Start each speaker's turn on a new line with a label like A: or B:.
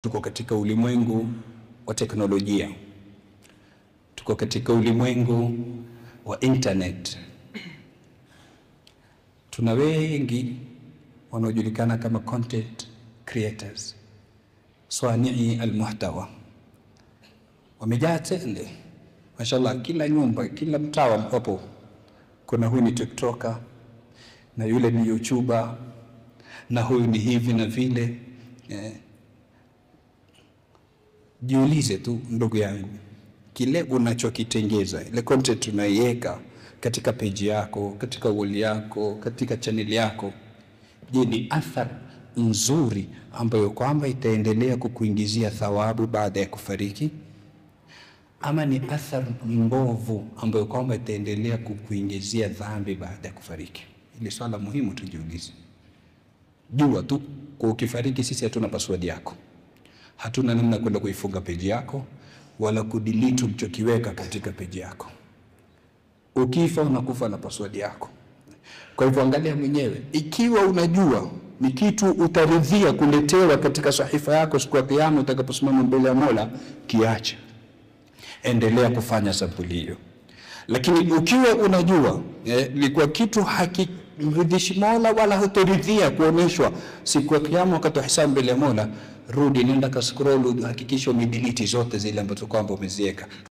A: Tuko katika ulimwengu wa teknolojia, tuko katika ulimwengu wa internet. Tuna wengi wanaojulikana kama content creators, swanii almuhtawa, wamejaa tele, mashallah. Kila nyumba, kila mtaa wapo, kuna huyu ni tiktoker na yule ni youtuber na huyu ni hivi na vile eh. Jiulize tu ndugu yangu, kile unachokitengeza, ile content unaiweka katika page yako, katika wall yako, katika channel yako, je, ni athari nzuri ambayo kwamba itaendelea kukuingizia thawabu baada ya kufariki, ama ni athari mbovu ambayo kwamba itaendelea kukuingizia dhambi baada ya kufariki? Ile swala muhimu tujiulize. Jua tu kwa ukifariki, sisi hatuna password yako, hatuna namna kwenda kuifunga peji yako wala kudelete ulichokiweka katika peji yako. Ukifa unakufa na password yako. Kwa hivyo angalia mwenyewe, ikiwa unajua ni kitu utaridhia kuletewa katika sahifa yako siku ya Kiyama utakaposimama mbele ya Mola, kiache, endelea kufanya sampuli hiyo. Lakini ukiwa unajua ilikuwa kitu hakimridhishi Mola wala hutoridhia kuoneshwa siku ya Kiyama wakati wa hisabu mbele ya Mola, rudi, nenda ka scroll, hakikisha umedelete zote zile ambazo kwamba umeziweka.